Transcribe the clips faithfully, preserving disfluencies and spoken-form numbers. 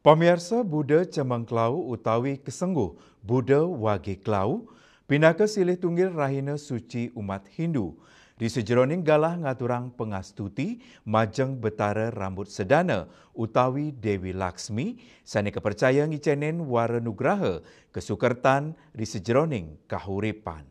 Pamiarsa, Buda Cemeng Klau utawi kasengguh Buda Wage Klau pinaka silih tunggil rahina suci umat Hindu. Ri sajeroning galah ngaturang pangastuti majeng Betara Rambut Sedana utawi Dewi Laksmi sane kapercaya ngicenin wara nugraha kasukertan ri sajeroning kahuripan.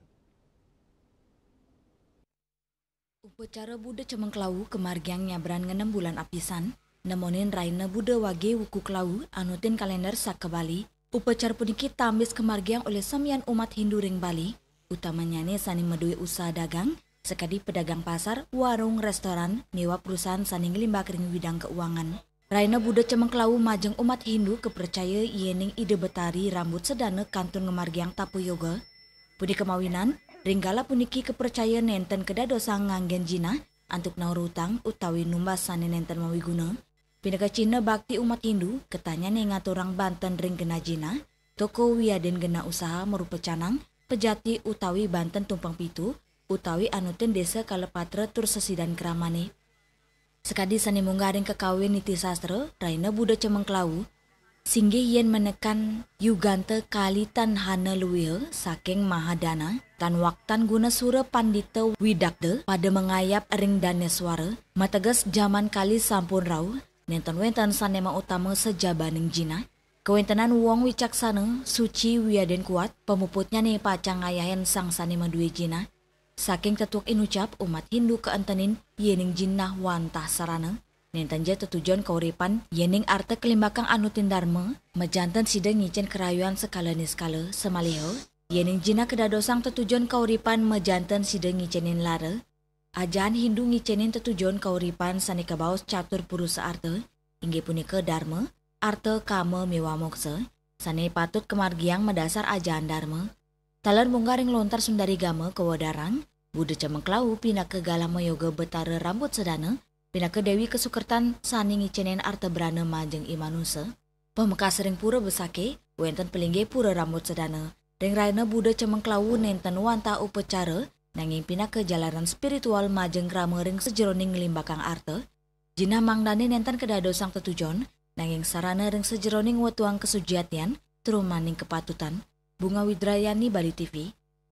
Upacara Buda Cemeng Klau kamargiang nyabran ngenem bulan apisan, nemonin rahina Buda Wage Wuku Klau anutin kalender saka Bali. Upacara puniki tambis kamargiang olih samian umat Hindu ring Bali, utamannyane sane madue usaha dagang, sakadi pedagang pasar, warung, restoran, miwah perusahaan sane nglimbak ring widang keuangan. Rahina Buda Cemeng Klau majeng umat Hindu kapercaya yening Ida Betari Rambut Sedana kantun ngamargiang tapa yoga. Punika mawinan, ring galah puniki kapercaya nenten kadadosang nganggen jinah antuk naur utang utawi numbas sane nenten mawiguna. Pinaka cihna bakti umat Hindu, ketanyane ngaturang banten ring genah jinah, toko wiadin genah usaha marupa canang, pejati utawi banten tumpeng pitu, utawi anutin desa kala patra tur sesidan kramane. Sakadi sane munggah ring kakawin niti sastra, rahina Buda Cemeng Klau, singgih yen menekan yuganta kalitan hana luiha saking Mahadana, tan waktan guna sura pandita widakta pada mangayap ring Daneswara, mateges jaman kali sampun rauh, nenten wenten sane mautama sajabaning jinah. Kawentenan wong wicaksana, suci wiadin kuat, pamuputnyane pacang ngayahin sang sane madue jinah. Saking tetuek inucap, umat Hindu kaentenin yening jinah wantah sarana, nenten ja tetujon kauripan, yening arta kalimbakang anutin darma, majanten sida ngicen karayuan sakala niskala, samaliha yening jinah kadadosang tetujon kauripan, majanten sida ngicenin lara. Ajahan Hindu ngicenin tetujon kauripan sane kabaos catur purusa arta, inggih punika darma, arta, kama, miwah moksa, sane patut kamargiang madasar ajahan darma. Taler munggah ring lontar Sundarigama kawedarang, Buda Cemeng Klau pinaka galah mayoga Betara Rambut Sedana, pinaka Dewi Kasukertan sane ngicenin arta brana majeng i manusa. Pamekas ring Pura Besake, wenten palinggih Pura Rambut Sedana. Ring rahina Buda Cemeng Klau nenten wantah upacara, nanging pinaka jalaran spiritual majeng krama ring sajeroning nglimbakang arta. Jinah mangdane nenten kadadosang tetujon, nanging sarana ring sajeroning wetuang kasujatian, trumaning kapatutan. Bunga Widrayani, Bali T V,